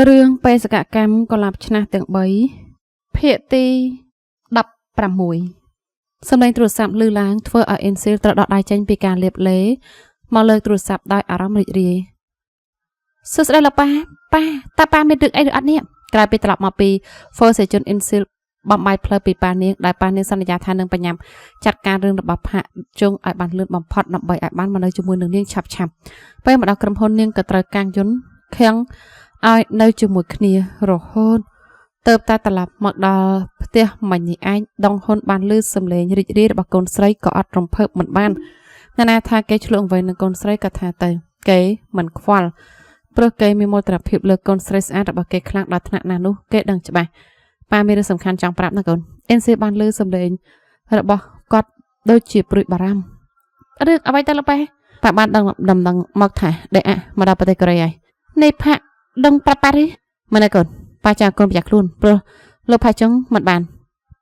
រឿងបេសកកម្មកលាបឆ្នះទាំង3ភាគទី16សំឡេងទូរស័ព្ទឮឡើងធ្វើឲ្យអេនស៊ីលត្រូវដកដៃចេញពីការលាបឡេមកលើកទូរស័ព្ទដោយអារម្មណ៍រីករាយសួស្តីលោកប៉ាប៉ាតើប៉ាមានរឿងអីឬអត់នេះក្រោយពីត្រឡប់មកពីហ្វូសេជុនអេនស៊ីលបំបាយផ្លូវពីប៉ានាងដែលប៉ានាងសន្យាថានឹងបញ្ញាប់ចាត់ការរឿងរបស់ផាក់ជុងឲ្យបានលឿនបំផុតដើម្បីឲ្យបានមកនៅជាមួយនឹងនាងឆាប់ឆាប់ពេលមកដល់ក្រុមហ៊ុននាងក៏ត្រូវកាងយន្តខៀង ឲ្យនៅជាមួយគ្នារហូតទៅតែត្រឡប់មកដល់ផ្ទះមិញនេះឯងដងហ៊ុនបានលឺសំឡេងរីករាយរបស់កូនស្រីក៏អត់រំភើបមិនបានណានាថាគេឆ្លងវ័យនឹងកូនស្រីក៏ថាទៅគេមិនខ្វល់ព្រោះគេមានមោទនភាពលើកូនស្រីស្អាតរបស់គេខ្លាំងដល់ថ្នាក់ណានោះគេដឹងច្បាស់ប៉ាមានរឿងសំខាន់ចង់ប្រាប់ណាកូនអេនស៊ីបានលឺសំឡេងរបស់គាត់ដូចជាព្រួយបារម្ភរឿងអ្វីទៅលោកប៉ាប៉ាបានដឹងដំណឹងមកថាដេអាមកដល់ប្រទេសកូរ៉េហើយនៃផាក់ ដឹងប្រាប់ប៉ាទេមែនទេកូនប៉ាចាកូនប្រយ័ត្នខ្លួនព្រោះលោកផាចុងមិនបាន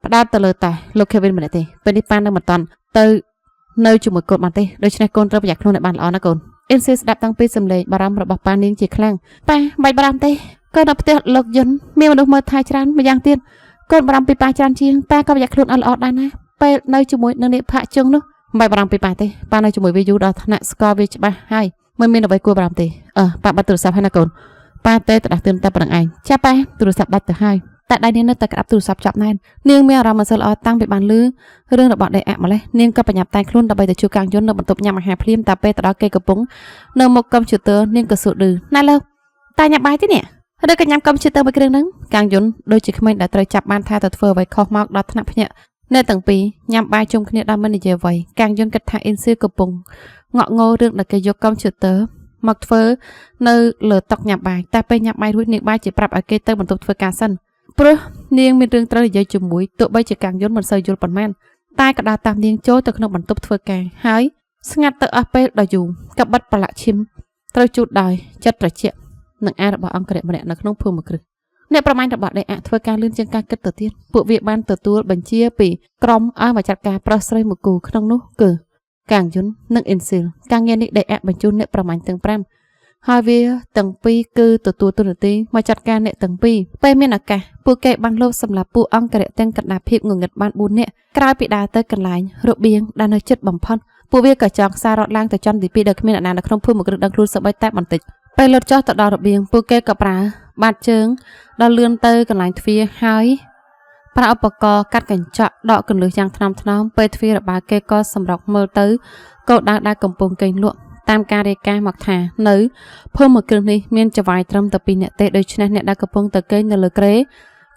ផ្ដោតទៅលើតែលោក Kevin ម្នាក់ទេពេលនេះប៉ានៅមិនតាន់ទៅនៅជាមួយកូនបានទេដូច្នេះកូនត្រូវប្រយ័ត្នខ្លួនឲ្យបានល្អណាកូនអ៊ីនស៊ីស្ដាប់តាំងពីសំឡេងបារម្ភរបស់ប៉ានាងជាខ្លាំងប៉ាមិនបារម្ភទេកូននៅផ្ទះលោកយុនមានមនុស្សមើលថែច្រើនម្យ៉ាងទៀតកូនបារម្ភពីប៉ាច្រើនជាងប៉ាក៏ប្រយ័ត្នខ្លួនឲ្យល្អដែរណាពេលនៅជាមួយនឹងនេះផាចុងនោះមិនបារម្ភពីប៉ាទេប៉ានៅជាមួយវាយូរដល់ថ្នាក់ស្គាល់វាច្បាស់ហើយមិនមានអ្វីគួរបារម្ភទេអឺប៉ាបាត់ទូរស័ព្ទហើយណាកូន ប៉ាទេតដាស់ទឿនតែប៉ុណ្្នឹងឯងចាប៉ាទូរស័ព្ទដាច់ទៅហើយតែដៃនាងនៅតែក្តាប់ទូរស័ព្ទចាប់ណែននាងមានអារម្មណ៍មិនសូវល្អតាំងពីបានលឺរឿងរបស់ដេអាក់ម្លេះនាងក៏បញ្ញាប់តែងខ្លួនដើម្បីទៅជួបកាងយន្តនៅបន្ទប់ញ៉ាំអាហារភ្លាមតែពេលទៅដល់គេកំពុងនៅមុខកុំព្យូទ័រនាងក៏សួរឌឺណែលើតែញ៉ាំបាយទេនេះឬក៏ញ៉ាំកុំព្យូទ័រមួយគ្រឿងហ្នឹងកាងយន្តដូចជាក្មេងដែលត្រូវចាប់បានថាទៅធ្វើអ្វីខុសមកដល់ថ្នាក់ភ្ញាក់អ្នកទាំងពីរញ៉ាំបាយជុំគ្នាដោយមិននិយាយអ្វីកាងយន្តគិតថាអ៊ីនសៀកំពុងងក់ងោរឿងដែលគេយកកុំព្យូទ័រមកធ្វើ នៅលើតុញ៉ាំបាយតែពេលញ៉ាំបាយរួចនាងបាយជាប្រាប់ឲ្យគេទៅបន្ទប់ធ្វើការសិនព្រោះនាងមានរឿងត្រូវនិយាយជាមួយទោះបីជាកាងយន្តមិនសូវយល់ប៉ុន្មានតែក៏ដើរតាមនាងចូលទៅក្នុងបន្ទប់ធ្វើការហើយស្ងាត់ទៅអស់ពេលដ៏យូរក៏បិទប្រឡាក់ឈាមត្រូវជូតដោយចិត្តត្រជាក់និងអារបស់អង្គរៈម្នាក់នៅក្នុងភូមិគ្រឹះអ្នកប្រមាញ់របស់ដេអាក់ធ្វើការលឿនជាងការគិតទៅទៀតពួកវាបានទទួលបញ្ជាពីក្រុមឲ្យមកចាត់ការប្រុសស្រីមួយគូក្នុងនោះគឺកាងយុននិងអ៊ិនស៊ីលការងារនេះដេអាក់បញ្ជូនអ្នកប្រមាញ់ទាំង5 ហើយវាទាំងពីរគឺទទួលទូនាទីមកចាត់ការអ្នកទាំងពីរពេលមានឱកាសពួកគេបានលបសម្រាប់ពួកអង្គរៈទាំងកណ្ដាលភាពងងឹតបាន4នាក់ក្រោយពីដើរទៅកន្លែងរបៀងដែលនៅជិតបំផុតពួកវាក៏ចង់ខ្សែរត់ឡើងទៅចន់ទី2ដោយគ្មានអ្នកណានៅក្នុងភូមិគ្រឹះដឹងខ្លួនសម្បីតែបន្តិចពេលលត់ចុះទៅដល់របៀងពួកគេក៏ប្រើបាតជើងដល់លឿនទៅកន្លែងទ្វារហើយប្រើឧបករណ៍កាត់កញ្ចក់ដកកន្លឹះយ៉ាងថ្នមថ្នមពេលទ្វាររបើគេក៏សម្រុកមើលទៅកោដៅដែលកំពុងកេងលក់តាមការរាយការណ៍មកថានៅ ភូមិគ្រឹះនេះមានចវាយត្រឹមតែ2នាក់ទេដូច្នេះអ្នកដែលកំពុងតែគេងនៅលើគ្រែ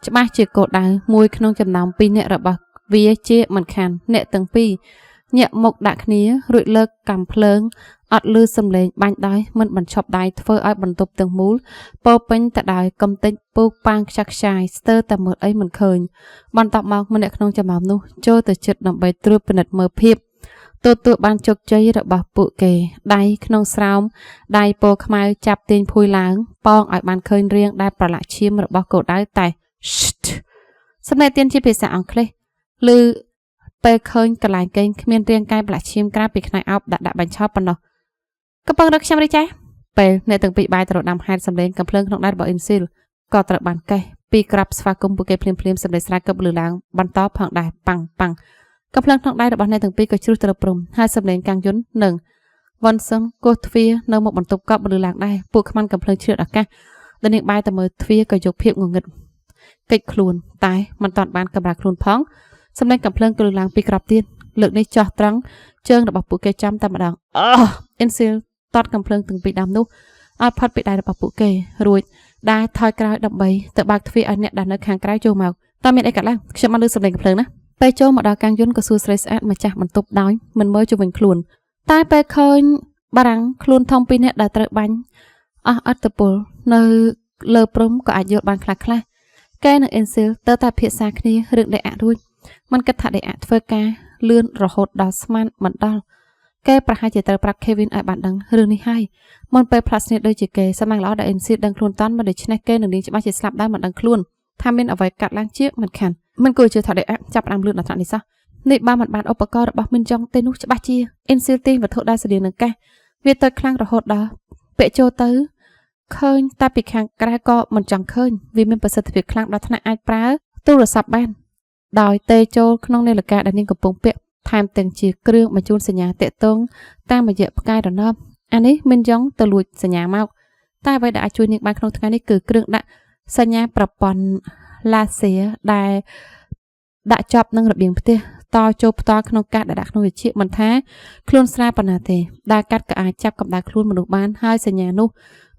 ច្បាស់ជាគោលដៅមួយក្នុងចំណោម2នាក់របស់វាជាមិនខានអ្នកទាំងពីរញាក់មុខដាក់គ្នារួចលើកកាំភ្លើងអត់លឺសំឡេងបាញ់ដោយមិនបញ្ឈប់ដៃធ្វើឲ្យបន្ទប់ទាំងមូលពោពេញទៅដោយកំទេចពូកប៉ាងខ្ចាស់ខ្ចាយស្ទើរតែមើលអីមិនឃើញបន្ទាប់មកម្នាក់ក្នុងចំណោមនោះចូលទៅជិតដើម្បីត្រួតពិនិត្យមើលភាពទទួលបានជោគជ័យរបស់ពួកគេដៃក្នុងស្រោម ដៃពោខ្មៅចាប់ទាញភួយឡើងប៉ងឲ្យបានឃើញរាងដែលប្រឡាក់ឈាមរបស់គោដៅតែ Shh សំឡេងទៀនជាភាសាអង់គ្លេសឬពេលឃើញកន្លែងគេងគ្មានរាងកាយប្រឡាក់ឈាមក្រៅពីខ្នើយអោបដាក់ដាក់បញ្ឆោតប៉ុណ្ណោះកំពុងរកខ្ញុំរីចាពេលអ្នកទាំងពីរបាយទៅរកដាំហេតុសំឡេងកំភ្លើងក្នុងដៃរបស់អ៊ីនស៊ីលក៏ត្រូវបានកេះពីក្រាប់ស្វាគមន៍ពួកគេភ្លាមភ្លាមសំឡេងស្រែកក៏លឺឡើងបន្តផងដែរប៉ាំងប៉ាំងកំភ្លើងក្នុងដៃរបស់អ្នកទាំងពីរក៏ជ្រុះទៅលើព្រំហើយសំឡេងកាំងយន្តនិង វ៉ាន់សឹងគោះទ្វារនៅមុខបន្ទប់កប់បន្លឺឡើងដែរពួកខ្មាន់កំភ្លើងជ្រៀតអាកាសដែលនាងបែរតែមើលទ្វារក៏យកភាពងងឹតកិច្ចខ្លួនតែមិនតាន់បានកម្រាលខ្លួនផងសំឡេងកំភ្លើងក៏លឺឡើងពីក្របទៀតលើកនេះចោះត្រង់ជើងរបស់ពួកគេចាំតែម្ដងអឺអ៊ិនស៊ីលតតកំភ្លើងទាំងពីរដើមនោះឲ្យផុតពីដៃរបស់ពួកគេរួចដើរថយក្រោយដើម្បីទៅបើកទ្វារឲ្យអ្នកដែលនៅខាងក្រៅចូលមកតើមានអីកើតឡើងខ្ញុំបានលឺសំឡេងកំភ្លើងណាពេលចូលមកដល់កាងយន្តក៏សួរស្រីស្អាតម្ចាស់បន្ទប់ដោយមិនមើលជុំវិញខ្លួនតែពេលឃើញបារាំងខ្លួនធំពីរនាក់ដែលត្រូវបាញ់អស់អត្តពលនៅលើព្រំក៏អាចយល់បានខ្លះខ្លះកែនិងអេនស៊ីលទៅតែភាសាគ្នារឿងដេអាក់រួចមិនគិតថាដេអាក់ធ្វើការលឿនរហូតដល់ស្មានមិនដល់គេប្រហែលជាត្រូវប្រាប់ Kevin ឲ្យបានដឹងរឿងនេះហើយមុនពេលផ្លាត់ស្នៀតដូចជាគេសំណាងល្អដែលអេនស៊ីលដឹងខ្លួនតាន់មិនដូច្នេះគេនឹងនាងច្បាស់ជាស្លាប់ដែរមិនដឹងខ្លួនថាមានអ្វីកាត់ឡើងជាមិនខានមិនគួរជឿថាដេអាក់ចាប់ផ្ដើមលឿនដល់ថ្នាក់នេះសោះនេះបើមិនបានឧបករណ៍របស់មីនចុងទេនោះច្បាស់ជាអ៊ិនស៊ីលទាញវត្ថុដែលស្តៀងនឹងកាសវាទៅខ្លាំងរហូតដល់ពាក់ចូលទៅ ឃើញតែពីខាងក្រៅក៏មិនចង់ឃើញវាមានប្រសិទ្ធភាពខ្លាំងដល់ថ្នាក់អាចប្រើទូរស័ព្ទបានដោយទេចូលក្នុងនាឡិកាដែលនាងកំពុងពាក់ថែមទាំងជាគ្រឿងបញ្ជូនសញ្ញាតាក់ទងតាមរយៈផ្កាយរណបអានេះមិនយ៉ងទៅលួចសញ្ញាមកតែអ្វីដែលអាចជួយនាងបានក្នុងថ្ងៃនេះគឺគ្រឿងដាក់សញ្ញាប្រព័ន្ធឡាសៀដែលដាក់ជាប់នឹងរបៀងផ្ទះតចូលផ្ទាល់ក្នុងកាសដែលដាក់ក្នុងវិជ្ជាមិនថាខ្លួនស្រាលប៉ុណ្ណាទេដែលកាត់ក៏អាចចាប់កម្ដៅខ្លួនមនុស្សបានហើយសញ្ញានោះ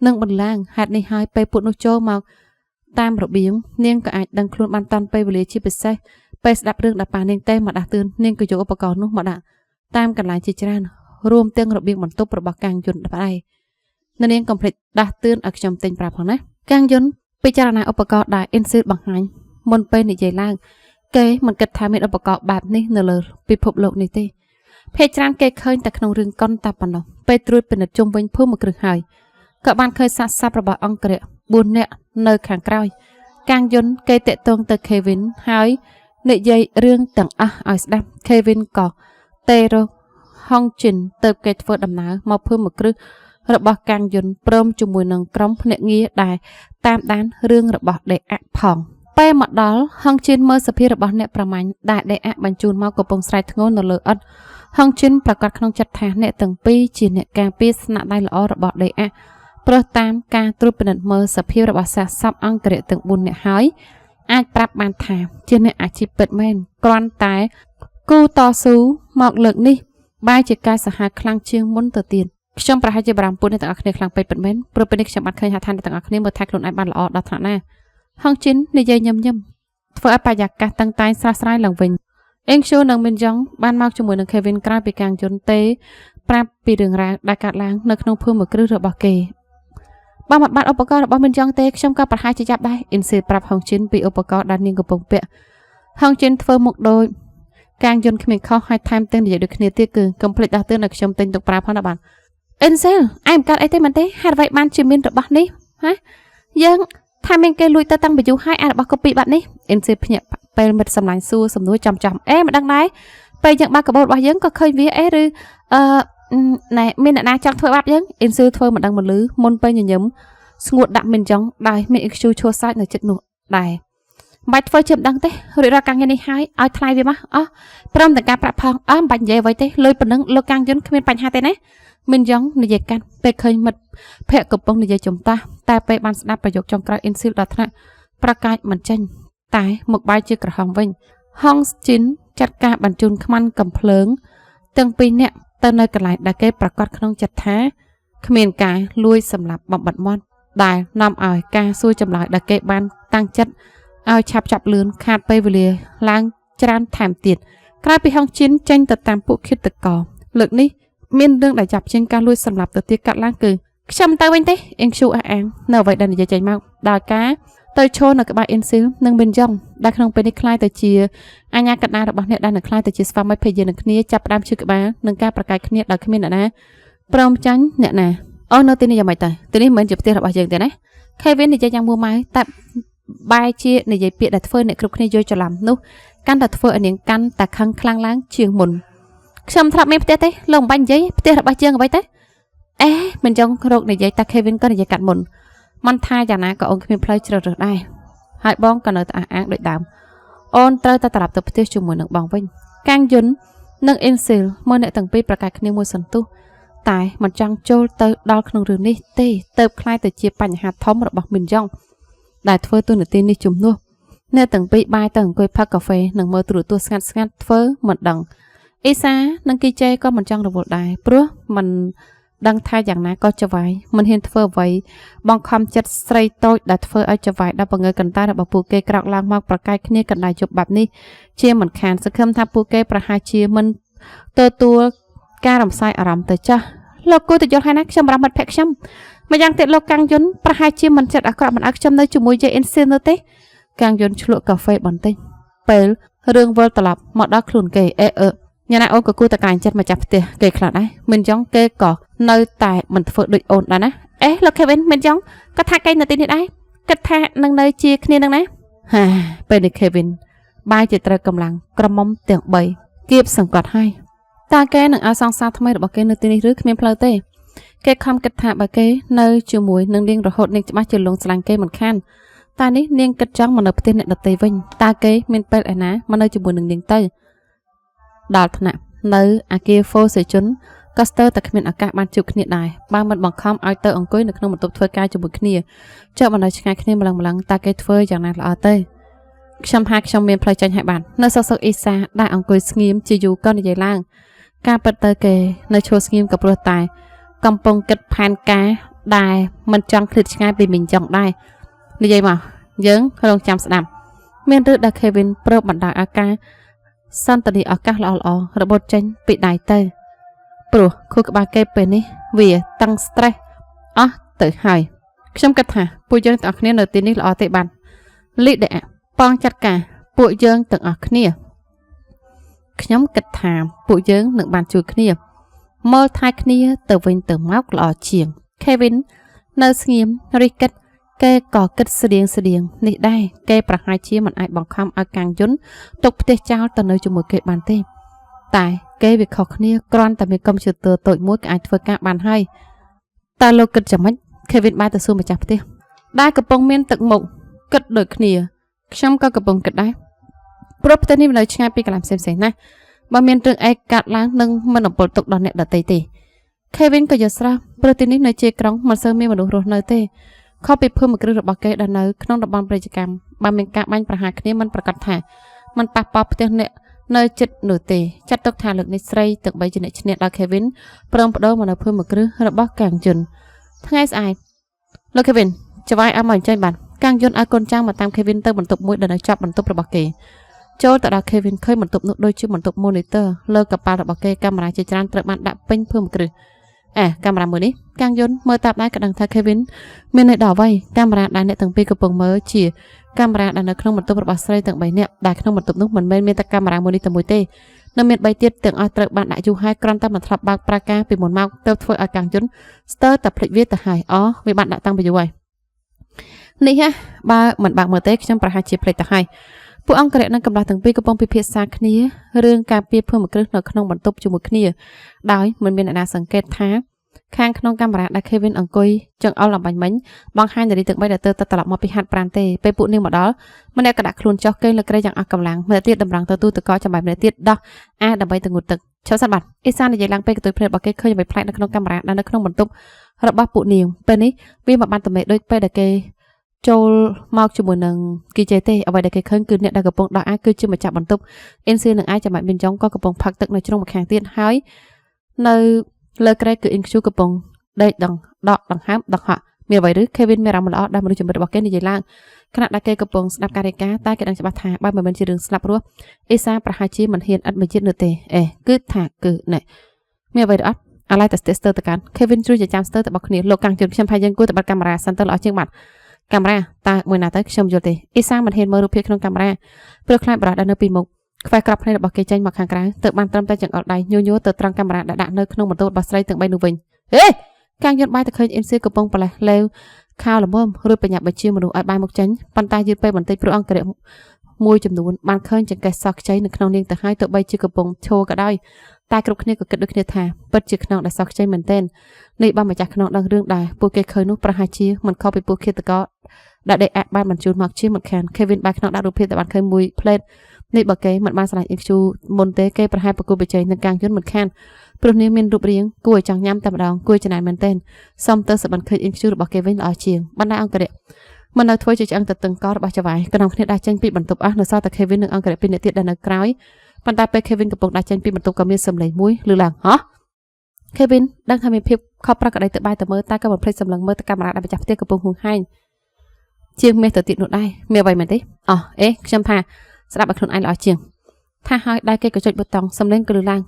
នឹងបន្លាងហេតុនេះហើយពេលពួកនោះចូលមកតាមរបៀងនាងក៏អាចដឹងខ្លួនបានតាន់ពេលវេលាជាពិសេសពេលស្ដាប់រឿងដែលប៉ានាងទេមកដាស់តឿននាងក៏យកឧបករណ៍នោះមកដាក់តាមកន្លែងជាច្រើនរួមទាំងរបៀងបន្ទប់របស់កាងយន្តដែរនាងកុំភ្លេចដាស់តឿនឲ្យខ្ញុំទិញប្រាប់ផងណាកាងយន្តពិចារណាឧបករណ៍ដែលអ៊ិនស៊ឺបង្ហាញមុនពេលនិយាយឡើងគេមិនគិតថាមានឧបករណ៍បែបនេះនៅលើពិភពលោកនេះទេភាគច្រើនគេឃើញតែក្នុងរឿងកុនតែប៉ុណ្ណោះពេលត្រួតពិនិត្យជុំវិញភូមិគ្រឹះហើយក៏បានឃើញសាកសពរបស់អង្គរៈ4នាក់នៅខាងក្រោយកាងយន្តគេតាក់ទងទៅ Kevin ហើយនិយាយរឿងទាំងអស់ឲ្យស្ដាប់ Kevin ក៏ទេរកហុងជីនទៅគេធ្វើដំណើរមកភូមិគ្រឹះរបស់កាងយន្តព្រមជាមួយនឹងក្រុមភ្នាក់ងារដែលតាមដានរឿងរបស់ដេអាក់ផងពេលមកដល់ហុងជីនមើលសភាពរបស់អ្នកប្រមាញ់ដែលដេអាក់បញ្ជូនមកកំពុងស្រែកធ្ងន់នៅលើឥដ្ឋហុងជីនប្រកាសក្នុងចិត្តថាអ្នកទាំងពីរជាអ្នកការពារស្នាក់ដៃល្អរបស់ដេអាក់ព្រោះតាមការត្រួតពិនិត្យមើលសភាពរបស់សាកសពអង្គរៈទាំង4នាក់ហើយអាចប្រាប់បានថាជាអ្នកអាជីពពិតមែនគ្រាន់តែគូតស៊ូមកលើកនេះបែរជាការសាហាវខ្លាំងជាងមុនទៅទៀតខ្ញុំប្រហែលជាបារម្ភពួកអ្នកទាំងអស់គ្នាខ្លាំងពេកពិតមែនព្រោះពេលនេះខ្ញុំបានឃើញថាអ្នកទាំងអស់គ្នាមើលថែខ្លួនឯងបានល្អដល់ថ្នាក់ណាហុងជីននិយាយញឹមញឹមធ្វើឲ្យបរិយាកាសតឹងតែងស្រស់ស្រាយឡើងវិញអេងឈូនិងមីនយ៉ងបានមកជាមួយនឹង Kevin ក្រោយពីកាងយន្តទេប្រាប់ពីរឿងរ៉ាវដែលកើតឡើងនៅក្នុងភូមិគ្រឹះរបស់គេបើមិនបានឧបករណ៍របស់មីនយ៉ងទេខ្ញុំក៏ប្រហែលជាចាប់ដែរអ៊ីនស៊ឺប្រាប់ហុងជីនពីឧបករណ៍ដែលនាងកំពុងពាក់ហុងជីនធ្វើមុខដូចកាងយន្តគ្មានខុសហើយថែមទាំងនិយាយដូចគ្នាទៀតគឺកុំភ្លេចដាស់តឿនឲ្យខ្ញុំទិញទុកប្រើផងណាបាទអ៊ិនស៊ែលឯងមិនកើតអីទេមែនទេហេតុអ្វីបានជាមានរបស់នេះហ៎យើងថាមានគេលួចទៅតាំងពីយូរហើយអារបស់កូពីបាត់នេះអ៊ិនស៊ែលភ្ញាក់ពេលមិត្តសម្លាញ់សួរសំណួរចំចំអេមិនដឹងដែរពេលយើងបើកកាបូបរបស់យើងក៏ឃើញវាអេឬអឺណែមានអ្នកណាចង់ធ្វើបាបយើងអ៊ិនស៊ែលធ្វើមិនដឹងមិនលឺមុនពេលញញឹមស្ងួតដាក់មិនចង់ដោយមានអ៊ីខ្ជូឈួរសាច់នៅចិត្តនោះដែរមិនបាច់ធ្វើជាមិនដឹងទេរួចរាល់ការងារនេះហើយឲ្យថ្លៃវាមកអោះព្រមទាំងការប្រាក់ផងអើមិនបាច់និយាយអ្វីទេលុយប៉ុណ្ណឹងលោកកាងយន្តគ្មានបញ្ហាទេណាមិនយ៉ងនិយាយកាន់ពេលឃើញមិត្តភក្តិកំពុងនិយាយចំតាស់តែពេលបានស្ដាប់ប្រយោគចុងក្រោយអ៊ិនស៊ីលដល់ថ្នាក់ប្រកាសមិនចេញតែមុខបាយជាក្រហមវិញហុងជីនចាត់ការបញ្ជូនខ្មាន់កំភ្លើងទាំងពីរនាក់ទៅនៅកន្លែងដែលគេប្រកាសក្នុងចិត្តថាគ្មានការលួចសម្លាប់បំបត្តិមាត់ដែលនាំឲ្យការសួរចម្លើយដែលគេបានតាំងចិត្តឲ្យឆាប់ចាប់លឿនខាតពេលវេលាឡើងច្រើនថែមទៀតក្រោយពីហុងជីនចេញទៅតាមពួកឃាតករលើកនេះមានរឿងដែលចាប់ជាងការលួចសម្លាប់ទៅទៀតកាត់ឡើងគឺខ្ញុំទៅវិញទេអ៊ីងឈូអះអាងនៅអ្វីដែលនិយាយចេញមកដោយការទៅឈរនៅក្បែរអ៊ិនស៊ីលនិងមីនយ៉ងដែលក្នុងពេលនេះក្លាយទៅជាអាញាកណ្ដាលរបស់អ្នកដែលនឹងក្លាយទៅជាស្វាមីភរិយានឹងគ្នាចាប់ផ្ដើមឈឺក្បាលនិងការប្រកែកគ្នាដោយគ្មានអ្នកណាព្រមចាញ់អ្នកណាអូនៅទីនេះយ៉ាងម៉េចទៅទីនេះមិនមែនជាផ្ទះរបស់យើងទេណា Kevin និយាយយ៉ាងមួម៉ៅតែបែរជានិយាយពាក្យដែលធ្វើអ្នកគ្រប់គ្នាយល់ច្រឡំនោះកាន់តែធ្វើឲ្យនាងកាន់តែខឹងខ្លាំងឡើងជាងមុនខ្ញុំធ្លាប់មានផ្ទះទេលោកមិនបាញ់និយាយផ្ទះរបស់យើងអ្វីទេអេមិនចង់រកនិយាយតែ Kevin ក៏និយាយកាត់មុនមិនថាយ៉ាងណាក៏អូនគ្មានផ្លូវជ្រើសរើសដែរហើយបងក៏នៅតែអះអាងដូចដើមអូនត្រូវតែត្រឡប់ទៅផ្ទះជាមួយនឹងបងវិញកាងយុននិងអ៊ិនស៊ីលមើលអ្នកទាំងពីរប្រកែកគ្នាមួយសន្ទុះតែមិនចង់ចូលទៅដល់ក្នុងរឿងនេះទេទៅក្លាយទៅជាបញ្ហាធំរបស់មីនយ៉ងដែលធ្វើទូនាទីនេះជំនួសអ្នកទាំងពីរបាយទៅអង្គុយផឹកកាហ្វេនិងមើលទូរទស្សន៍ស្ងាត់ស្ងាត់ធ្វើមិនដឹងអ៊ីសានិងគីជេក៏មិនចង់រវល់ដែរព្រោះមិនដឹងថាយ៉ាងណាក៏ចវាយមិនហ៊ានធ្វើអ្វីបង្ខំចិត្តស្រីតូចដែលធ្វើឲ្យចវាយដល់បង្ើកន្តារបស់ពួកគេក្រោកឡើងមកប្រកែកគ្នាកណ្ដាលយប់បែបនេះជាមិនខានសង្ឃឹមថាពួកគេប្រហែលជាមិនទទួលការរំសាយអារម្មណ៍ទៅចាស់លោកគួរតែយល់ហើយណាខ្ញុំបារម្ភមិត្តភក្តិខ្ញុំម្យ៉ាងទៀតលោកកាំងយុនប្រហែលជាមិនចិត្តអាក្រក់មិនឲ្យខ្ញុំនៅជាមួយយាយអ៊ិនស៊ីលនោះទេកាំងយុនឆ្លក់កាហ្វេបន្តិចពេលរឿងវិលត្រឡប់មកដល់ខ្លួនគេអេអឺញ៉ាណាអូនក៏គួរតែក្លែងចិត្តម្ចាស់ផ្ទះគេខ្លះដែរមិនចង់គេក៏នៅតែមិនធ្វើដូចអូនដែរណាអេលោក Kevin មិនចង់ក៏ថាគេនៅទីនេះដែរគិតថានឹងនៅជាគ្នានឹងណាហាពេលនេះ Kevin បែរជាត្រូវកម្លាំងក្រមុំទាំង3គៀបសង្កត់ហើយតើគេនឹងឲ្យសង្សារថ្មីរបស់គេនៅទីនេះឬគ្មានផ្លូវទេ គេខំគិតថាបើគេនៅជាមួយនឹងនាងរហូតនាងច្បាស់ជាលងស្រឡាញ់គេមិនខានតែនេះនាងគិតចង់មកនៅផ្ទះអ្នកដទៃវិញតើគេមានពេលឯណាមកនៅជាមួយនឹងនាងទៅដល់ថ្នាក់នៅអាគារហ្វូសេជុនក៏ស្ទើរតែគ្មានឱកាសបានជួបគ្នាដែរបើមិនបង្ខំឲ្យទៅអង្គុយនៅក្នុងបន្ទប់ធ្វើការជាមួយគ្នាចុះបណ្ដោយឆ្ងាយគ្នាម្លឹងម្លឹងតើគេធ្វើយ៉ាងណាល្អទៅខ្ញុំថាខ្ញុំមានផ្លូវចេញឲ្យបាននៅសុកសុកអ៊ីសាដែលអង្គុយស្ងៀមជាយូរក៏និយាយឡើងការពិតទៅគេនៅឈរស្ងៀមក៏ព្រោះតែកំពុងគិតផែនការដែលមិនចង់ឃ្លាតឆ្ងាយពីមីងចង់ដែរនិយាយមកយើងរងចាំស្ដាប់មានរឿងដែល Kevin ព្រមបណ្ដោយឲ្យការសន្តានាឱកាសល្អៗរបូតចេញពីដៃទៅព្រោះខួរក្បាលគេពេលនេះវាតឹង stress អស់ទៅហើយខ្ញុំគិតថាពួកយើងទាំងអស់គ្នានៅទីនេះល្អទេបានលីដេប៉ងចាត់ការពួកយើងទាំងអស់គ្នាខ្ញុំគិតថាពួកយើងនឹងបានជួយគ្នាមើលថែគ្នាទៅវិញទៅមកល្អជាង Kevin នៅស្ងៀមរិះគិតគេក៏គិតស្រៀងស្រៀងនេះដែរគេប្រហែលជាមិនអាចបង្ខំឲ្យកាំងយុនទុកផ្ទះចោលទៅនៅជាមួយគេបានទេតែគេវាខុសគ្នាគ្រាន់តែមានកុំព្យូទ័រតូចមួយក៏អាចធ្វើការបានហើយតើលោកគិតយ៉ាងម៉េច Kevin បែរទៅសួរម្ចាស់ផ្ទះដែលកំពុងមានទឹកមុខគិតដូចគ្នាខ្ញុំក៏កំពុងគិតដែរព្រោះផ្ទះនេះមិននៅឆ្ងាយពីកន្លែងផ្សេងៗណាស់បើមានរឿងអីកាត់ឡើងនឹងមិនអំពល់ទុកដល់អ្នកដទៃទេ Kevin ក៏យល់ស្រាប់ព្រោះទីនេះនៅជាក្រុងមិនសូវមានមនុស្សរស់នៅទេខុសពីភូមិគ្រឹះរបស់គេដែលនៅក្នុងតំបន់ពាណិជ្ជកម្មបើមានការបាញ់ប្រហារគ្នាមិនប្រកាសថាมันប៉ះពាល់ផ្ទះអ្នកនៅចិត្តនោះទេចាត់ទុកថាលើកនេះស្រីទាំងបីជាអ្នកឈ្នះដល់ Kevin ព្រមបដូរមកនៅភូមិគ្រឹះរបស់កាងយុនថ្ងៃស្អែកលោក Kevin ចវាយឲ្យមកអញ្ជើញបានកាងយុនឲ្យកូនចាំងមកតាម Kevin ទៅបន្ទប់មួយដែលនៅជាប់បន្ទប់របស់គេចូលទៅដល់ Kevin ឃើញបន្ទប់នោះដូចជាបន្ទប់ monitor លើកប៉ាល់របស់គេកាមេរ៉ាជាច្រើនត្រូវបានដាក់ពេញភូមិគ្រឹះអេកាមេរ៉ាមួយនេះកាងយុនមើលតាមដែរក៏ដឹងថា Kevin មានន័យដល់អ្វីកាមេរ៉ាដែលអ្នកទាំងពីរកំពុងមើលជាកាមេរ៉ាដែលនៅក្នុងបន្ទប់របស់ស្រីទាំង3នាក់ដែលក្នុងបន្ទប់នោះមិនមែនមានតែកាមេរ៉ាមួយនេះតែមួយទេនៅមាន3ទៀតទាំងអស់ត្រូវបានដាក់យូរហើយគ្រាន់តែមិនធ្លាប់បើកប្រាការពីមុនមកទើបធ្វើឲ្យកាងយុនស្ទើរតែភ្លេចវាទៅហើយអូវាបានដាក់តាំងពីយូរហើយនេះហ่ะបើមិនបើកមើលទេខ្ញុំប្រហែលជាភ្លេចទៅហើយពួកអង្គរៈនិងកម្លោះទាំងពីរកំពុងពិភាក្សាគ្នារឿងការពារភូមិគ្រឹះនៅក្នុងបន្ទប់ជាមួយគ្នាដោយមិនមានអ្នកណាសង្កេតថាខាងក្នុងកាមេរ៉ាដែល Kevin អង្គុយចង្អុលអំបញ្ញមិញបង្ហាញនារីទាំងបីដែលទៅត្រឡប់មកពីហាត់ប្រាណទេពេលពួកនាងមកដល់ម្នាក់ក៏ដាក់ខ្លួនចុះគេងលើគ្រែយ៉ាងអស់កម្លាំងម្នាក់ទៀតតម្រង់ទៅទូទឹកកកចាំបាច់ម្នាក់ទៀតដោះអាដើម្បីទៅងូតទឹកឈប់សិនបាទអ៊ីសាននិយាយឡើងពេលកន្ទុយភ្នែករបស់គេឃើញអ្វីប្លែកនៅក្នុងកាមេរ៉ាដែលនៅក្នុងបន្ទប់របស់ពួកនាងពេលនេះវាមកបានទំនេរដូចពេលដែលគេចូលមកជាមួយនឹងគីជេទេអ្វីដែលគេឃើញគឺអ្នកដែលកំពុងដោះអាគឺជាម្ចាស់បន្ទប់អ៊ីនស៊ីនិងអាចាំបាច់មានចុងក៏កំពុងផឹកទឹកនៅជ្រុងម្ខាងទៀតហើយនៅលើគ្រែគឺអ៊ីនខ្ជូកំពុងដេកដងដកដង្ហើមដង្ហក់មានអ្វីឬ Kevin មានអារម្មណ៍ល្អដែលមនុស្សជំរិតរបស់គេនិយាយឡើងខណៈដែលគេកំពុងស្ដាប់ការរាយការណ៍តែគេដឹងច្បាស់ថាបើមិនមែនជារឿងស្លាប់រស់អេសាប្រហែលជាមិនហ៊ានឥតមួយជាតិនោះទេអេគឺថាគឺណែមានអ្វីឬអត់អាឡៃតែស្ទស្ទើទៅកាន់ Kevin ជួយចាំស្ទើទៅរបស់គ្នាលោកកាំងជន់ខ្ញុំថាយើងគួរតែបាត់កាមេរ៉ាសិនទៅល្អជាងបាត់កាមេរ៉ាតើមួយណាទៅខ្ញុំយល់ទេអេសាមិនហ៊ានមើលរូបភាពក្នុងកាមេរ៉ាព្រោះខ្លាចបរោះដែលនៅពីមុខខ្វេះក្របភ្នែករបស់គេចេញមកខាងក្រៅទើបបានត្រឹមតែចង្អុលដៃញួរៗទៅត្រង់កាមេរ៉ាដែលដាក់នៅក្នុងបន្ទប់របស់ស្រីទាំងបីនោះវិញហេកាងយន្តបាយទៅឃើញអ៊ីនសៀកំពុងប្រលេះលេវខោល្មមរួចបញ្ញាប់បញ្ជាមនុស្សឲ្យបាយមកចេញប៉ុន្តែយឺតពេលបន្តិចព្រោះអង្គរៈមួយចំនួនបានឃើញចង្កេះសោះខ្ចីនៅក្នុងនាងទៅហើយទោះបីជាកំពុងឈរក៏ដោយតែគ្រប់គ្នាក៏គិតដូចគ្នាថាពិតជាខ្នងដែលសោះខ្ចីមែនទែននេះបើម្ចាស់ខ្នងដឹងរឿងដែរពួកគេឃើញនោះប្រហែលជាមិនខុសពីពួកឃាតករដែលដេកអាក់បានបញ្ជូនមកជាមិនខាន Kevin បាយខ្នងដាក់រូបភាពដែលបានឃើញមួយផ្លេតនេះបើគេមិនបានស្រឡាញ់អ៊ីខ្ជូមុនទេគេប្រហែលប្រគល់បច្ចេកនឹងកាងយន្តមិនខានព្រោះនាងមានរូបរាងគួរឲ្យចង់ញ៉ាំតែម្ដងគួរចំណាយមែនទែនសុំទៅសបិនឃើញអ៊ីខ្ជូរបស់គេវិញល្អជាងបណ្ដាអង្គរៈមិននៅធ្វើជាឆ្អឹងទៅតឹងករបស់ចវាយកណ្ដុងគ្នាដាស់ចេញពីបន្ទប់អស់នៅសល់តែ Kevin និងអង្គរៈពីរនាក់ទៀតដែលនៅក្រោយប៉ុន្តែពេល Kevin កំពុងដាស់ចេញពីបន្ទប់ក៏មានសំឡេងមួយឮឡើងហ៎ Kevin ដឹងថាមានភាពខុសប្រក្រតីទៅបែរទៅមើលតែក៏មិនភ្លេចសម្លឹងមើលទៅកាមេរ៉ាដែលម្ចាស់ផ្ទះកំពុងហួងហែងជាងមាសទៅទៀតនោះដែរមានអ្វីមែនទេអោះអេខ្ញុំថាស្ដាប់ឲ្យខ្លួនឯងល្អជាងថាហើយដៃគេក៏ចុចប៊ូតុងសំឡេងក៏លឺឡើ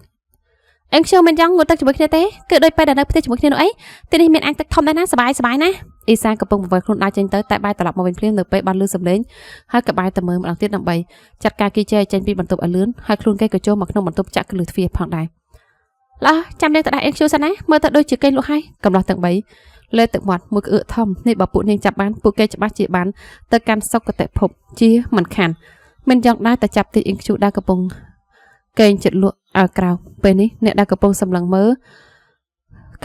ងអេងខ្ញុំមិនចង់ងូតទឹកជាមួយគ្នាទេគឺដូចពេលដែលនៅផ្ទះជាមួយគ្នានោះអីទីនេះមានអាងទឹកធំដែរណាសប្បាយសប្បាយណាអ៊ីសាកំពុងបង្វិលខ្លួនដើរចេញទៅតែបែរត្រឡប់មកវិញភ្លាមនៅពេលបានលឺសំឡេងហើយក៏បែរទៅមើលម្ដងទៀតដើម្បីចាត់ការគីជែចេញពីបន្ទប់ឲ្យលឿនហើយខ្លួនគេក៏ចូលមកក្នុងបន្ទប់ចាក់កលឺទ្វារផងដែរឡោះចាំនាងទៅដាក់អេងខ្ជូសិនណាមើលទៅដូចជាគេលក់ហើយកំឡោះទាំង3លើទឹកមាត់មួយក្អឿកធំនេះបើពួកនាងចាប់បានពួកគេច្បាស់ជាបានទៅកាន់សុគតិភពជាមិនខានមិនយ៉ាងដែរតែចាប់ទីអ៊ីងខ្ជូដែលកំពុងកេងចិត្តលក់ឲ្យក្រៅពេលនេះអ្នកដែលកំពុងសម្លឹងមើល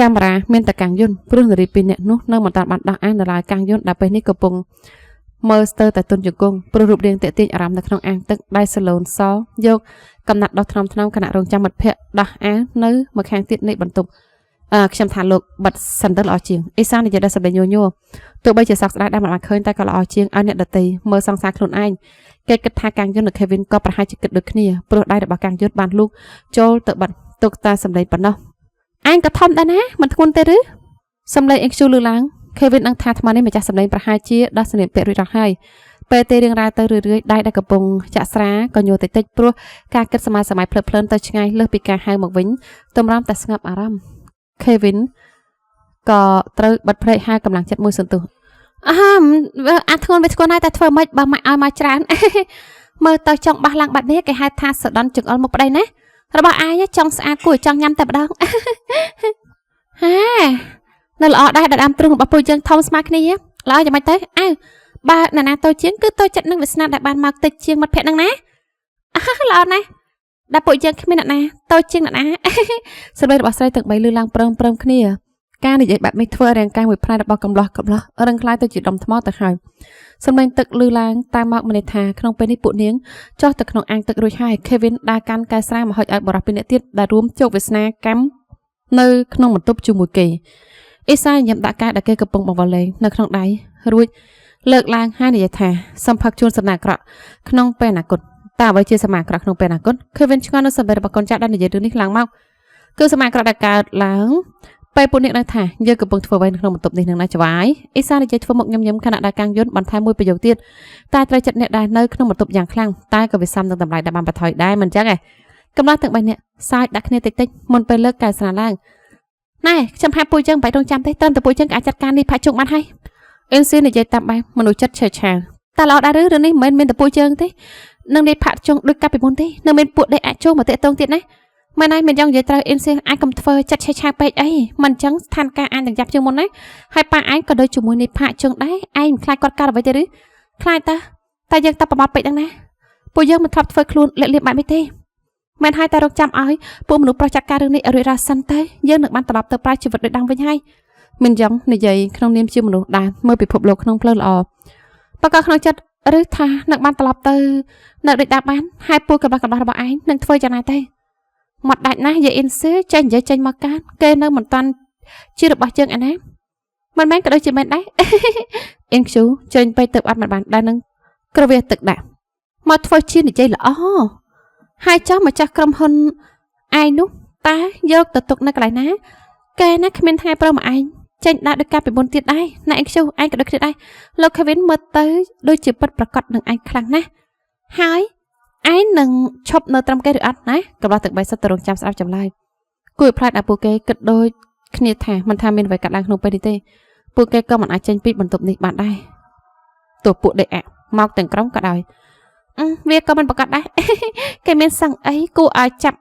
កាមេរ៉ាមានតែកាំងយុនព្រោះនារីពីរនាក់នោះនៅមិនទាន់បានដោះអាននៅឡើយកាំងយុនដែលពេលនេះកំពុងមើលស្ទើរតែទន់ជង្គង់ព្រោះរូបរាងទាក់ទាញអារម្មណ៍នៅក្នុងអាងទឹកដៃសាឡូនសយកកំណាត់ដោះថ្នមថ្នមខណៈរងចាំមិត្តភ័ក្តិដោះអាវនៅម្ខាងទៀតនៃបន្ទប់អឺខ្ញុំថាលោកបិទសិនទៅល្អជាងអ៊ីសាននិយាយដោយសម្លេងញញួរទោះបីជាសោកស្ដាយដែលមិនបានឃើញតែក៏ល្អជាងឲ្យអ្នកដទៃមើលសង្សារខ្លួនឯងគេគិតថាកាំងយុននិងខេវីនក៏ប្រហែលជាគិតដូចគ្នាព្រោះដៃរបស់កាំងយុនបានលូកចូលទៅបិទទុកតែសម្លេងប៉ុណ្ណោះឯងក៏ធំដែរណាមិនធ្ងន់ទេឬសម្លេងអ៊ីខ្ជូលឺឡើងខេវីនដឹងថាអាត្មានេះម្ចាស់សម្លេងប្រហែលជាដោះសនាពាក្យរួចរាល់ហើយពេលទេរៀងរាយទៅរឿយៗដៃដែលកំពុងចាក់ស្រាក៏ញ័រតិចតិចព្រោះការគិតសម័យសម័យភ្លើតភ្លើនទៅឆ្ងាយលើសពីការហៅមកវិញតម្រាំតែស្ងប់អារម្មណ៍ខេវីនក៏ត្រូវបិទភ្នែកហៅកម្លាំងចិត្តមួយសន្ទុះអាអាធ្ងន់វាធ្ងន់ហើយតែធ្វើម៉េចបើម៉ាក់ឲ្យមកច្រើនមើលទៅចង់បះឡើងបាត់នេះគេហៅថាសដន់ចង្អុលមុខប្តីណារបស់អាយចង់ស្អាតគួរចង់ញ៉ាំតែម្ដងហានៅល្អដែរដើមទ្រូងរបស់ពួកយើងធំស្មើគ្នាល្អយ៉ាងម៉េចទៅអើបើណានាតូចជាងគឺតូចចិត្តនឹងវាសនាដែលបានមកតិចជាងមិត្តភក្តិហ្នឹងណាល្អណាស់ដែលពួកយើងគ្មានអ្នកណាតូចជាងអ្នកណាសម្លេងរបស់ស្រីទាំងបីលឺឡើងព្រមព្រំគ្នាការនិយាយបែបនេះធ្វើឲ្យរាងកាយមួយផ្នែករបស់កំឡោះកំឡោះរឹងខ្លាយទៅជាដុំថ្មទៅហើយសម្លេងទឹកលឺឡើងតាមមកមានន័យថាក្នុងពេលនេះពួកនាងចុះទៅក្នុងអាងទឹករួចហើយ Kevin ដើរកាន់កែស្រាមកហុចឲ្យបរិះពីរនាក់ទៀតដែលរួមជោគវាសនាកម្មនៅក្នុងបន្ទប់ជាមួយគេអ៊ីសាញ៉ាំដាក់កែដែលគេកំពុងបង្វិលលេងនៅក្នុងដៃរួចលើកឡើងហើយនិយាយថាសំផឹកជួនសំណាងអាក្រក់ក្នុងពេលអនាគតតើអ្វីជាសមាអាក្រក់ក្នុងពេលអនាគត Kevin ឆ្ងល់នៅសម្លេងរបស់កូនចៅដែលនិយាយរឿងនេះឡើងមកគឺសមាអាក្រក់ដែលកើតឡើងពេលពួកនេះដឹងថាយើងកំពុងធ្វើអ្វីនៅក្នុងបន្ទប់នេះនឹងណាច្បាយអ៊ីសានិយាយធ្វើមុខញឹមញឹមខណៈដែលកាំងយន្តបន្ថែមមួយប្រយោគទៀតតែត្រូវចិត្តអ្នកដែលនៅក្នុងបន្ទប់យ៉ាងខ្លាំងតែក៏វាសមនឹងតម្លៃដែលបានបន្ថយដែរមិនចឹងឯងកំឡោះទាំងបីនាក់សើចដាក់គ្នាតិចតិចមុនពេលលើកកែស្រាឡើងណែខ្ញុំហាក់ពួកយើងមិនបាច់រងចាំទេត្រឹមតែពួកយើងក៏អាចចាត់ការនេះផាក់ជុងបានហើយអ៊ីនស៊ីនិយាយតាមបែបមនុស្សចិត្តឆេវឆាវតែល្អដែរឬរឿងនេះមិនមែនមានតែពួកយើងទេនឹងនេះផាក់ជុងដូចកាប់ពីមុនទេនៅមានពួកដេកអាចចូលមកតាក់ទងទៀតណាមែនហើយមិនយ៉ាងនិយាយត្រូវអ៊ីនស៊ីអាចកុំធ្វើចិត្តឆេះឆាវពេកអីមិនអញ្ចឹងស្ថានភាពអាចនឹងយ៉ាប់ជាងមុនណាហើយប៉ាឯងក៏ដូចជាមួយនេះផាកជើងដែរឯងមិនខ្លាចគាត់កើតអ្វីទេឬខ្លាចតាតែយើងតប្រមាថពេកហ្នឹងណាពួកយើងមិនធ្លាប់ធ្វើខ្លួនលាក់លៀមបែបនេះទេមែនហើយតែរកចាំឲ្យពួកមនុស្សប្រុសចាត់ការរឿងនេះឲ្យរួចរាល់សិនទៅយើងនឹងបានត្រឡប់ទៅប្រើជីវិតដូចដើមវិញហើយមិនយ៉ាងនិយាយក្នុងនាមជាមនុស្សដែលមើលពិភពលោកក្នុងផ្លូវល្អបើក៏ក្នុងចិត្តឬថានឹងបានត្រឡប់ទៅនៅដូចដើមបានហើយពួកកំឡោះកំឡោះរបស់ឯងនឹងធ្វើយ៉ាងណាទេមកដាច់ណាស់យាយអ៊ីនស៊ឺចេះនិយាយចេញមកកានគេនៅមិនតាន់ជារបស់យើងឯណាមិនមែនក៏ដូចជាមែនដែរអ៊ីនខ្ជូចេញទៅទៅអត់មិនបានដែរនឹងក្រវះទឹកដាក់មកធ្វើជានិយាយល្អហើយចោះម្ចាស់ក្រុមហ៊ុនឯងនោះតើយកទៅទុកនៅកន្លែងណាគេណាគ្មានថ្ងៃព្រមឯងចេញដើរដូចកាលពីមុនទៀតដែរណាអ៊ីនខ្ជូឯងក៏ដូចគ្នាដែរលោក Kevin មើលទៅដូចជាពិតប្រកបនឹងឯងខ្លាំងណាស់ហើយឯងនឹងឈប់នៅត្រឹមគេឬអត់ណាកំឡោះទឹកបីសិតទៅរងចាំស្ដាប់ចម្លើយគួរឲ្យផ្លែតឲ្យពួកគេគិតដូចគ្នាថាមិនថាមានអ្វីកាត់ឡើងក្នុងពេលនេះទេពួកគេក៏មិនអាចចេញពីបន្ទប់នេះបានដែរទោះពួកដេកមកទាំងក្រុមក៏ដោយវាក៏មិនប្រកាសដែរគេមានសឹងអីគួរឲ្យចាប់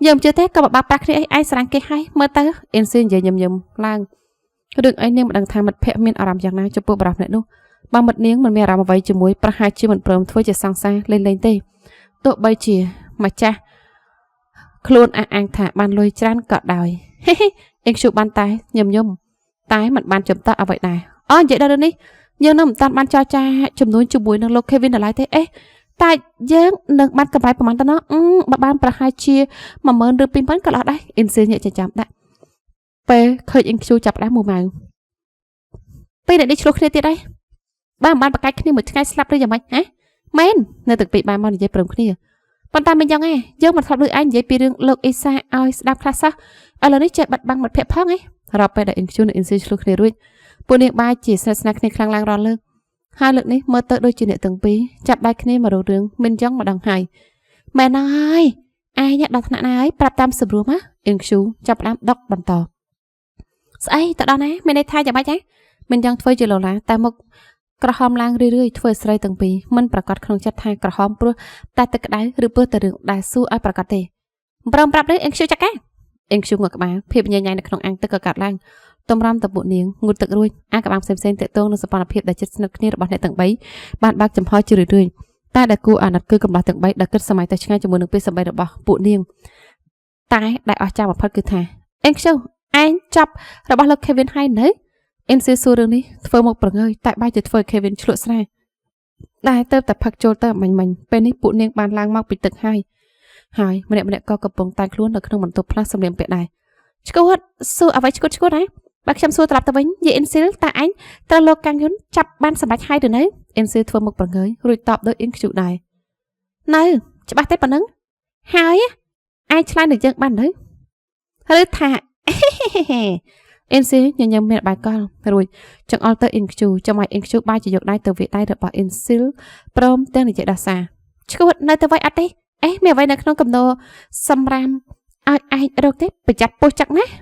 យើងមិនជឿទេក៏បបាប្រាស់គ្នាអីឯងស្រឡាញ់គេហើយមើលទៅអ៊ីនស៊ីនិយាយញឹមញឹមឡើងរឿងអីនាងមិនដឹងថាមិត្តភក្តិមានអារម្មណ៍យ៉ាងណាចំពោះបរិសម្នាក់នោះបើមិត្តនាងមិនមានអារម្មណ៍អ្វីជាមួយប្រហែលជាមិនព្រមធ្វើជាសង្សារលេងៗទេទោះបីជាម្ចាស់ខ្លួនអះអាងថាបានលុយច្រើនក៏ដោយអ៊ីងខ្ជូបានតែញឹមញឹមតែមិនបានចំតអ្វីដែរអូនិយាយដល់រឿងនេះយើងនៅមិនតាន់បានចរចាចំនួនជាមួយនឹងលោក Kevin ដល់ឡើយទេអេតែយើងនឹងបានកម្រៃប្រហែលទៅណោះបើបានប្រហែលជា10000ឬ2000ក៏ល្អដែរអ៊ីនស៊ីញាក់ចាំចាំដាក់ពេលឃើញអ៊ីងខ្ជូចាប់ផ្ដើមមួម៉ៅពេលនេះឆ្លោះគ្នាទៀតដែរបើមិនបានប្រកែកគ្នាមួយថ្ងៃស្លាប់ឬយ៉ាងម៉េចហ៎មែននៅទឹកពីបានមកនិយាយព្រមគ្នាប៉ុន្តែមិនយ៉ាងឯងយើងមិនធ្លាប់ឮឯងនិយាយពីរឿងលោកអ៊ីសាឲ្យស្ដាប់ខ្លះសោះឥឡូវនេះចេះបាត់បង់មិត្តភក្តិផងឯងរាប់ពេលដែលអ៊ីនខ្ជូនិងអ៊ីនស៊ីឆ្លោះគ្នារួចពួកនាងបែរជាស្និទ្ធស្នាលគ្នាខ្លាំងឡើងរាល់លើកហើយលើកនេះមើលទៅដូចជាអ្នកទាំងពីរចាប់ដៃគ្នាមករករឿងមិនយ៉ាងម្ដងហើយមែនហើយឯងដល់ថ្នាក់ណាហើយប្រាប់តាមសម្រួលណាអ៊ីនខ្ជូចាប់ផ្ដើមដុកបន្តស្អីទៅដល់ណាមានន័យថាយ៉ាងម៉េចហ៎មិនយ៉ាងធ្វើជាឡូឡាតែមកក្រហមឡើងរឿយៗធ្វើស្រីទាំងពីរមិនប្រកាសក្នុងចិត្តថាក្រហមព្រោះតែទឹកក្តៅឬព្រោះតែរឿងដែលសួរឲ្យប្រកាសទេព្រមប្រាប់ឬអ៊ីងខ្ជូចាក់កាអ៊ីងខ្ជូងក់ក្បាលភាពញ៉ៃញ៉ៃនៅក្នុងអាងទឹកក៏កាត់ឡើងតម្រាំតពួកនាងងូតទឹករួចអាក្បាលផ្សេងៗតាក់ទងនឹងសម្ព័ន្ធភាពដែលជិតស្និទ្ធគ្នារបស់អ្នកទាំងបីបានបើកចំហជារឿយៗតែដែលគួរអាណិតគឺកំឡោះទាំងបីដែលគិតសម័យទៅឆ្ងាយជាមួយនឹងពេលសម្ដីរបស់ពួកនាងតែដែលអស្ចារ្យបំផុតគឺថាអ៊ីងខ្ជូ ឯងចាប់របស់លោក Kevin ហើយនៅអ៊ីនស៊ីសួររឿងនេះធ្វើមកប្រងើយតែបែរជាធ្វើឲ្យ Kevin ឆ្លក់ស្រាដែលទៅតែផឹកចូលទៅមិញមិញពេលនេះពួកនាងបានឡើងមកពីទឹកហើយហើយម្នាក់ម្នាក់ក៏កំពុងតែខ្លួននៅក្នុងបន្ទប់ផ្លាស់សម្លៀកបំពាក់ដែរឆ្កួតសួរអ្វីឆ្កួតឆ្កួតណាបើខ្ញុំសួរត្រឡប់ទៅវិញយាយអ៊ីនស៊ីលតើឯងត្រូវលោកកាំងយុនចាប់បានសម្រេចហើយឬនៅអ៊ីនស៊ីលធ្វើមុខប្រងើយរួចតបដោយអ៊ីនខ្ជូដែរនៅច្បាស់ទេប៉ុណ្ណឹងហើយឯងឆ្លើយនឹងយើងបាននៅឬថាអ៊ីនស៊ីញញឹមមានបាយកលរួចចង្អុលទៅអ៊ីនខ្ជូចាំឲ្យអ៊ីនខ្ជូបាយជាយកដៃទៅវាដៃរបស់អ៊ីនស៊ីលព្រមទាំងនិយាយដោះសារឆ្កួតនៅទៅໄວអត់ទេអេមានអ្វីនៅក្នុងកំណោសម្រាមឲ្យឯងរកទេប្រយ័ត្នពោះចឹកណា។